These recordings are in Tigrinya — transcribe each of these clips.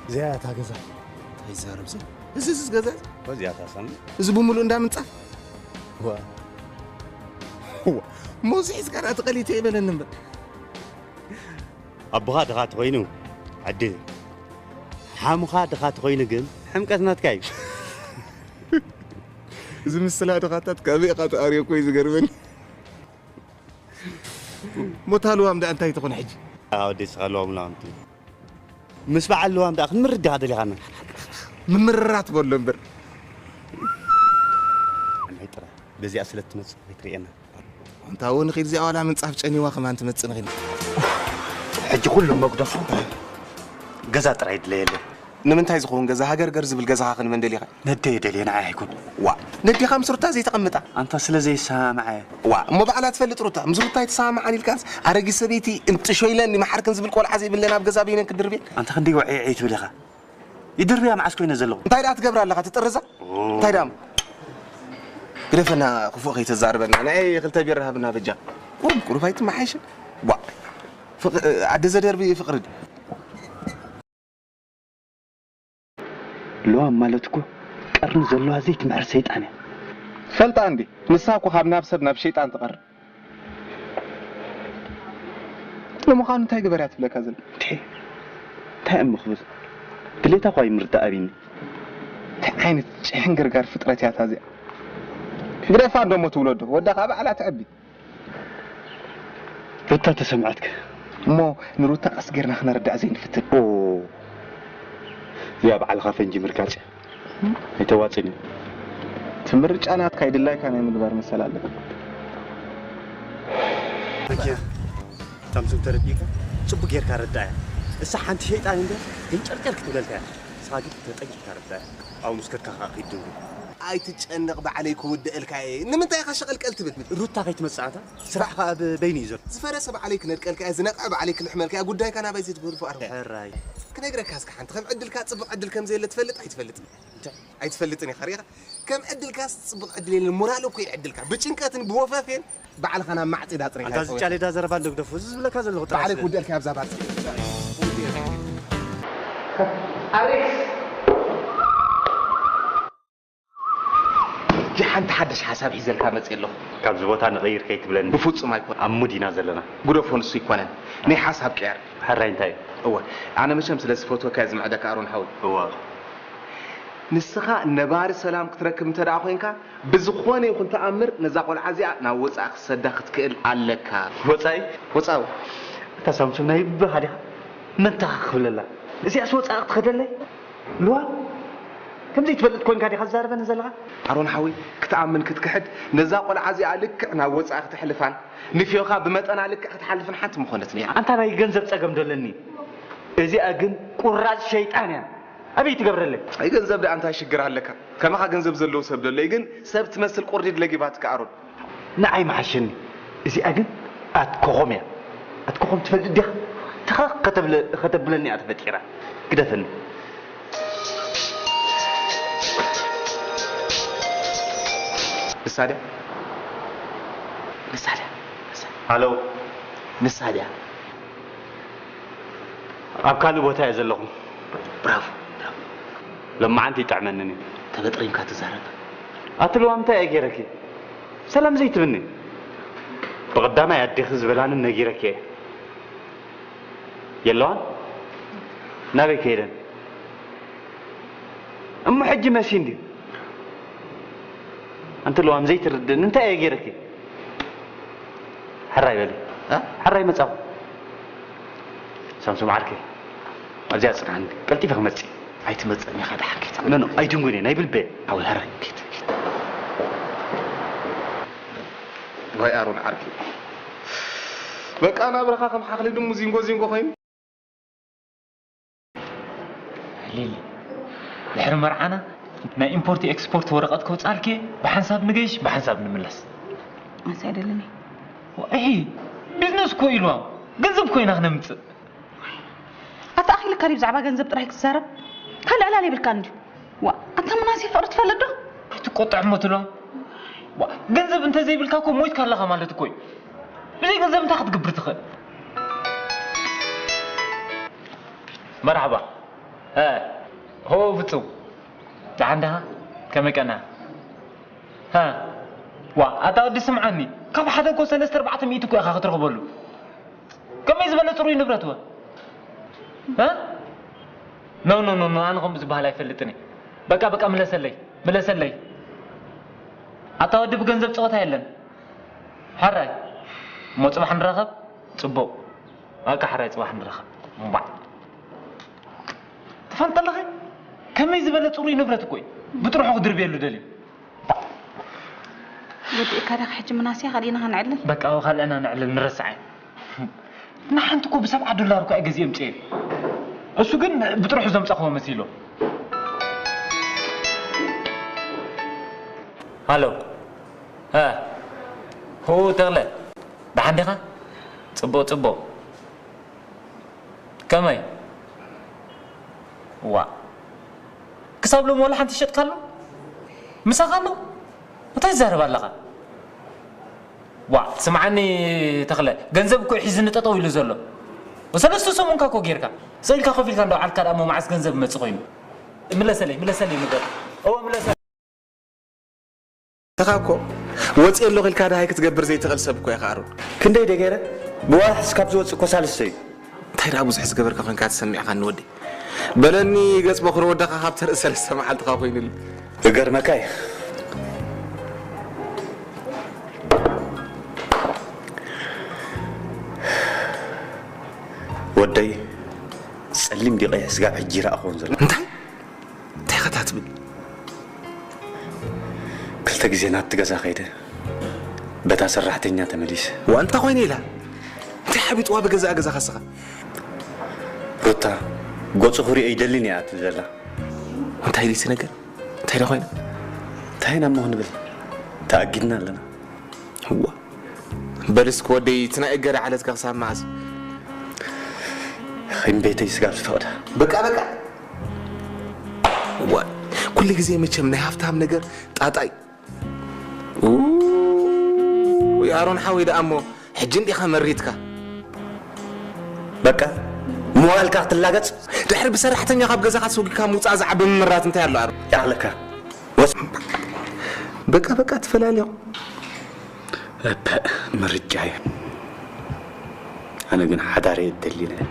እዚኣ እታ ገዛ። እንታይ ይዛረብ እዚ? እዚ እዚ ገዛ እዚ? እዚኣ እታ ሳሚ። እዚ ብምሉእ እንዳ ምንጻፍ? ዋ። ዋ። ሞዚ ሒዝካ ደኣ ትቐሊ ተይበለኒ እምበር። ኣቦኻ ድኻ ተኾይኑ፣ ዕድል። ሓሙኻ ድኻ ተኾይኑ ግን፣ ሕምቀት ናትካ እዩ። እዚ ምስላ ድኻታት ካበይ ኢኻ ተኣርዮ እኮ እዩ ዝገርመኒ። ሞታ ልዋም ደኣ እንታይ ትኾን ሕጂ? ኣዎ፣ ደስ ኢኻ ልዋም ልዋም ትብል። ምስ በዓል ልዋም ደኣ ክንምርር ዲኻ ደሊኻና? ምምርራት በሎ እምበር። ናይ ጥራይ በዚኣ ስለ እትመጽእ ከይትርእየና። ኣንታ እውን ንኺድ እዚኣ ዋላ ምንጻፍ ጨኒዋ ከማን ትመጽእ ንኺድ። ሕጂ ኩሉ መጉደፉ ገዛ ጥራይ ድለየለይ። ንምንታይ ዝኸውን ገዛ? ሃገርገር ዝብል ገዛኻ ክንመን ደሊኻ? ነደይ ደልየ ንዓይ ኣይኮን። ዋ፣ ነዴኻ ምስ ሩታ ዘይተቐምጣ? ኣንታ ስለ ዘይሰማምዐ። ዋ፣ እሞ ባዕላ ትፈልጥ ሩታ። ምስ ሩታ ኣይተሰማምዓን ኢልካስ ኣረጊት ሰበይቲ እንጥሾ ኢለን ይመሓርክን ዝብል ቆልዓ ዘይብለን ኣብ ገዛ በይነን ክድርብየን? ኣንታ ክንደይ ወዒዒ ትብል ኢኻ? ይድርብያ መዓስ ኮይነ ዘለኹ? እንታይ ደኣ ትገብር ኣለኻ? ትጥርዛ? ኦ። እንታይ ደኣ? ግደፈና፣ ክፉእ ከይተዛርበና። ናይ ክልተ ቢራ ሃብና በጃ። ቁሩብ፣ ቁሩብ ኣይትመሓየሽን? ዋ፣ ፍቕ-፣ ኣደ ዘደርቢ ፍቕሪ ድዩ? ልዋም ማለት እኮ ቀርኒ ዘለዋ ዘይትምሕር ሰይጣን እያ። ፈልጣ እንዲ፣ ንሳ እኮ ካብ ናብ ሰብ ናብ ሸይጣን ትቐርብ። ንምዃኑ እንታይ ግበር እያ ትብለካ ዘላ? እንዴ፣ እንታይ እሞ ክብል? ድሌታ እኳ ይምርዳእ ኣቢኒ። እንታይ ዓይነት ጭሕን ገርጋር ፍጥረት እያ እታ እዚኣ? ግደፋ እንዶ እሞ ትውለዶ፣ ወዳ ከዓ ባዕላ ትዐቢ። ሩታ ተሰምዐትካ። እሞ ንሩታ ቀስ ጌርና ክነረድኣ ዘይንፍትን? ኦ፣ እዚኣ ባዕልኻ ፈንጂ ምርጋጽ እያ። ኣይተዋጽእን እዩ። እቲ ምርጫ ናትካ እዩ፣ ድላይካ ናይ ምግባር መሰል ኣለካ። መኪና ሳምሶም ተረዲእካ ጽቡቅ ጌርካ ረዳእያ። እሳ ሓንቲ ሸይጣን እንደ ግን ጨርጨር ክትብለልካ እያ። ንስኻ ግን ተጠንቂቕካ ረዳእያ። ኣብኡ ምስ ከድካ ከኣ ከይትድንጉ። ኣይትጨነቕ፣ ባዕለይ ክውድኣልካ እየ። ንምንታይ ኢኻ ሸቐልቀል ትብል? ሩታ ከይትመጽእ ኣታ ስራሕ ከኣ ብ-፣ በይኑ እዩ ዘሎ። ዝፈረሰ ባዕለይ ክነድቀልካ እየ፣ ዝነቕዐ ባዕለይ ክልሕመልካ እየ። ጉዳይካ ናባይ ዘይትገድፎ ኣርሑ። ሕራይ። ክነግረካ እስከ ሓንቲ፣ ከም ዕድልካ ጽቡቕ ዕድል ከም ዘየለ ትፈልጥ ኣይትፈልጥን? እንታይ? ኣይትፈልጥን ኢኻ ርኢኻ። ከም ዕድልካስ ጽቡቕ ዕድል የለን፣ ሞራል እኮ እዩ ዕድልካ። ብጭንቀትን ብወፈፌን ባዕልኻ ናብ ማዕጺዳ ኣጽሪኻ ኣንታ እዚ ይኸውን። ጫሌዳ ዘረባ እንዶ ግደፎ፣ እዚ ዝብለካ ዘለኹ ጥራሕ ባዕለይ ስለ ክውድኣልካ ኣብዛ ባር። ኣሬክስ! ሕጂ ሓንቲ ሓድሽ ሓሳብ ሒዘልካ መጽእ ኣለኹ። ካብዚ ቦታ ንቐይር ከይትብለኒ። ብፍጹም ኣይኮን። ኣብ ሙድ ኢና ዘለና። ግደፎ፣ ንሱ ኣይኮነን። ናይ ሓሳብ ቅያር። ሕራይ እንታይ እዩ? እወ፣ ኣነ መቸም ስለ ዝፈትወካ እየ ዝምዕደካ ኣሮን ሓወይ። እወ። ንስኻ ነባሪ ሰላም ክትረክብ እንተ ደኣ ኮይንካ፣ ብዝኾነ ይኹን ተኣምር ነዛ ቆልዓ እዚኣ ናብ ወጻኢ ክትሰዳ ክትክእል ኣለካ። ወጻኢ? ወጻኢ። እታ ሳምሶም ናይ በኻ ዲኻ? መን ተኻ ክብለላ? እዚኣስ ወጻኢ ክትኸደለይ? ልዋ? ከምዚ ትፈልጥ ኮንካ ዲኻ ትዛረበኒ ዘለኻ? ኣሮን ሓወይ፣ ክትኣምን ክትክሕድ፣ ነዛ ቆልዓ እዚኣ ልክዕ ናብ ወጻኢ ክተሕልፋን፣ ንፍዮኻ ብመጠና ልክዕ ክትሓልፍን ሓንቲ ምኾነትን እያ። ኣንታ ናይ ገንዘብ ጸገም ዶ ኣለኒ? እዚኣ ግን ቁራጽ ሸይጣን እያ። ኣበይ ትገብረለይ? ኣይ ገንዘብ ደኣ እንታይ ሽግር ኣለካ? ከማኻ ገንዘብ ዘለዎ ሰብ ዶ ኣለይ? ግን ሰብ ትመስል ቁርዲድ ለጊባትካ ኣሮን። ንዓይ መሓሸኒ። እዚኣ ግን ኣትኮኾም እያ። ኣትኮኾም ትፈልጥ ዲኻ? ተኸኽ ከተብለ-፣ ከተብለኒ እያ ተፈጢራ። ግደፈኒ። ንሳ ድያ? ንሳ ድያ? ንሳ። ሃሎ። ንሳ ድያ? ኣብ ካልእ ቦታ እየ ዘለኹ። ብራቮ፣ ብራቮ። ሎማዓንቲ ይጥዕመንን እዩ። ተበጥሪምካ ትዛረብ። ኣቲ ልዋም እንታይ እየ ገይረኪ? ሰላም ዘይትብኒ። ብቐዳማይ ኣዴኺ ዝበላንን ነጊረኪ እየ። የለዋን? ናበይ ከይደን? እሞ ሕጂ መሲ እንድዩ። ኣንቲ ልዋም ዘይትርድእኒ እንታይ እየ ገይረኪ? ሕራይ በሊ። እ? ሕራይ መጻኹ። ሳምሶም ዓርከይ፣ ኣብዚኣ ጽንሓኒ። ቀልጢፈ ክመጽእ። ኣይትመጽእን ኢኻ ደሓን ከይትብል። ኖ፣ ኖ፣ ኣይትንጉኒ፣ ናይ ብልበ። ሓወይ፣ ሕራይ፣ ኪድ፣ ኪድ። ዋይ ኣሮን ዓርከይ። በቃ ናብራኻ ከም ሓኽሊ ድሙ ዚንጎ ዚንጎ ኮይኑ። ሊሊ፣ ድሕሪ መርዓና ናይ ኢምፖርት ኤክስፖርት ወረቐት ከውጻልኪ፣ ብሓንሳብ ንገይሽ፣ ብሓንሳብ ንምለስ። ኣንስ ኣይደልን እየ። እሂ፣ ቢዝነስ እኮ ኢልዋ፣ ገንዘብ ኮይና ክነምጽእ። ኣታ ኣኺልካ ድዩ ብዛዕባ ገንዘብ ጥራይ ክትዛረብ? ካልእ ዕላል የብልካን ድዩ? ዋ፣ ኣታ ምናሴ ፍቕሪ ትፈልጥ ዶ? ኣይትቆጥዕ እሞ ትብሎ። ዋ፣ ገንዘብ እንተዘይብልካ እኮ ሞይትካ ኣለኻ ማለት እኮ እዩ። ብዘይ ገንዘብ እንታይ ክትገብር ትኽእል? መርሓባ። እ፣ ሆ ፍጹም፣ ደሓን ዲኻ? ከመይ ቀና? ሃ፣ ዋ፣ ኣታ ወዲ ስምዓኒ፣ ካብ ሓደ እኮ ሰለስተ ኣርባዕተ ሚእቲ እኮ ኢኻ ክትረኽበሉ። ከመይ ዝበለ ጽሩይ ንብረት ወ? ሃ? ኖ፣ ኖ፣ ኖ፣ ኖ፣ ኣነ ከምኡ ዝበሃል ኣይፈልጥን እየ። በቃ፣ በቃ፣ ምለሰለይ፣ ምለሰለይ። ኣታ ወዲ ብገንዘብ ጸወታ የለን። ሕራይ፣ እሞ ጽባሕ ንራኸብ። ጽቡቕ። በቃ፣ ሕራይ፣ ጽባሕ ንራኸብ። እምባዕ። ትፈልጥ ኣለኺ? ከመይ ዝበለ ጽሩይ ንብረት እኮ እዩ። ብጥርሑ ክድርብየሉ ደልዩ። ወዲእካ ዲኻ ሕጂ ምናስያ? ካልእና ኸነዕልል? በቃ፣ ካልእና ነዕልል፣ ንረስዓይ። ንሓንቲ እኮ ብሰብዓ ዶላር እኮ እየ ገዚኤ ኣምፅኤ። እሱ ግን ብጥርሑ ዘምፃኽዎ መሲሎ። ሃሎ። እ፣ ሁ ተኽለ፣ ደሓን ዲኻ? ጽቡቕ፣ ጽቡቕ። ከመይ? ዋ። ክሳብ ሎሚ ዋላ ሓንቲ ሸጥካሉ? ምሳኻ ኣሎ? እንታይ ትዛረብ ኣለኻ? ዋ፣ ስምዓኒ ተኽለ፣ ገንዘብ እኮ እዩ ሒዝኒ ጠጠው ኢሉ ዘሎ። ሰለስተ ሰሙንካ እኮ ጌርካ። ስቕ ኢልካ ኮፍ ኢልካ እንዶ ዓልካ ደኣ እሞ መዓስ ገንዘብ ይመጽእ ኮይኑ? ምለሰለይ፣ ምለሰለይ ንገር። እወ፣ ምለሰለይ። ንስኻ እኮ ወፂ ኣለኹ ኢልካ ደሃይ ክትገብር ዘይትኽእል ሰብ እኮ ኢኻ ኣሮን። ክንደይ ደገረ ብዋሕስ ካብ ዝወፅእ እኮ ሳልስተ እዩ። እንታይ ደኣ ብዙሕ ዝገበርካ ኮንካ ተሰሚዕኻኒ ወዲ። በለኒ ገፅ በኹሪ ወደኻ ካብ ተርኢ ሰለስተ መዓልትኻ ኮይኑሉ። እገርመካ እዩ። ወደይ ጸሊም ዲቐ ስጋብ ሕጂ ይረኣኹን ዘሎ። እንታይ? እንታይ ኢኻ ትብል? ክልተ ግዜ ናብቲ ገዛ ከይደ፣ በታ ሰራሕተኛ ተመሊሰ። ዋ፣ እንታይ ኮይነ ኢላ? እንታይ ሓቢጥዋ ብገዛእ ገዛኻ እስኻ? ሩታ፣ ገጹ ክሪኦ ይደልን እያ ትብል ዘላ። እንታይ ኢሉ እቲ ነገር? እንታይ ዶ ኮይነ? እንታይ ኢና እሞ ክንብል? ተኣጊድና ኣለና። እዋ። በል እስኪ ወደይ፣ እቲ ናይ እገዳ ዓለትካ ክሳብ መዓስ? ኺም ቤተይ ስጋብ ዝፈቕዳ። በቃ፣ በቃ። እዋ፣ ኩሉ ግዜ መቸም ናይ ሃብታም ነገር ጣጣይ። ኡይ፣ ኣሮን ሓወይ ደኣ እሞ፣ ሕጂ እንዲኻ መሪትካ። በቃ፣ መዋእልካ ክትላገጽ? ድሕሪ ብሰራሕተኛኻ ኣብ ገዛኻ ሰጒግካ ምውጻእ ዝዓቢ ምምራት እንታይ ኣሎ ኣሮን? ይኣኽለካ። ወስ- በቃ፣ በቃ፣ ትፈላልዮም። እፐ፣ ምርጫ እዩ። ኣነ ግን ሓዳር እየ እደሊ ነይረ።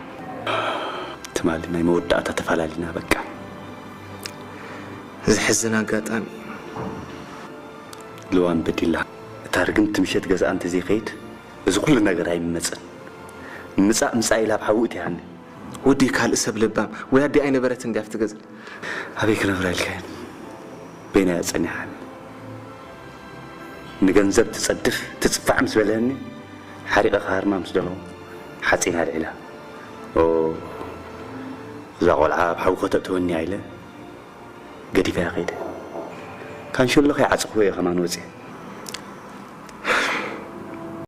ትማሊ ናይ መወዳእታ ተፈላለና በቃ። ዘሕዝን ኣጋጣሚ። ልዋም በዲላ። እታ ርግምቲ ምሸት ገዝኣ እንተዘይከይድ፣ እዚ ኩሉ ነገር ኣይምመጽን። ምጻእ ምጻእ ኢላ ኣብ ሓዊ እትያኒ። ወዲ ካልእ ሰብ ለባም ወይ ኣዲ ኣይነበረትን ድያ ኣብቲ ገዛ? ኣበይ ክነብራ ኢልካየን? በይና እያ ጸኒሓኒ። ንገንዘብ ትጸድፍ ትጽፋዕ ምስ በለኒ፣ ሓሪቐ ክሃርማ ምስ ደለኹ፣ ሓጺን ኣልዒላ። ኦ፣ እዛ ቆልዓ ኣብ ሓዊ ከተእትወኒ እያ ኢለ፣ ገዲፈያ ከይደ። ካንሸሎ ከይዓጸኽዎ እየ ከማን ወጺኤ።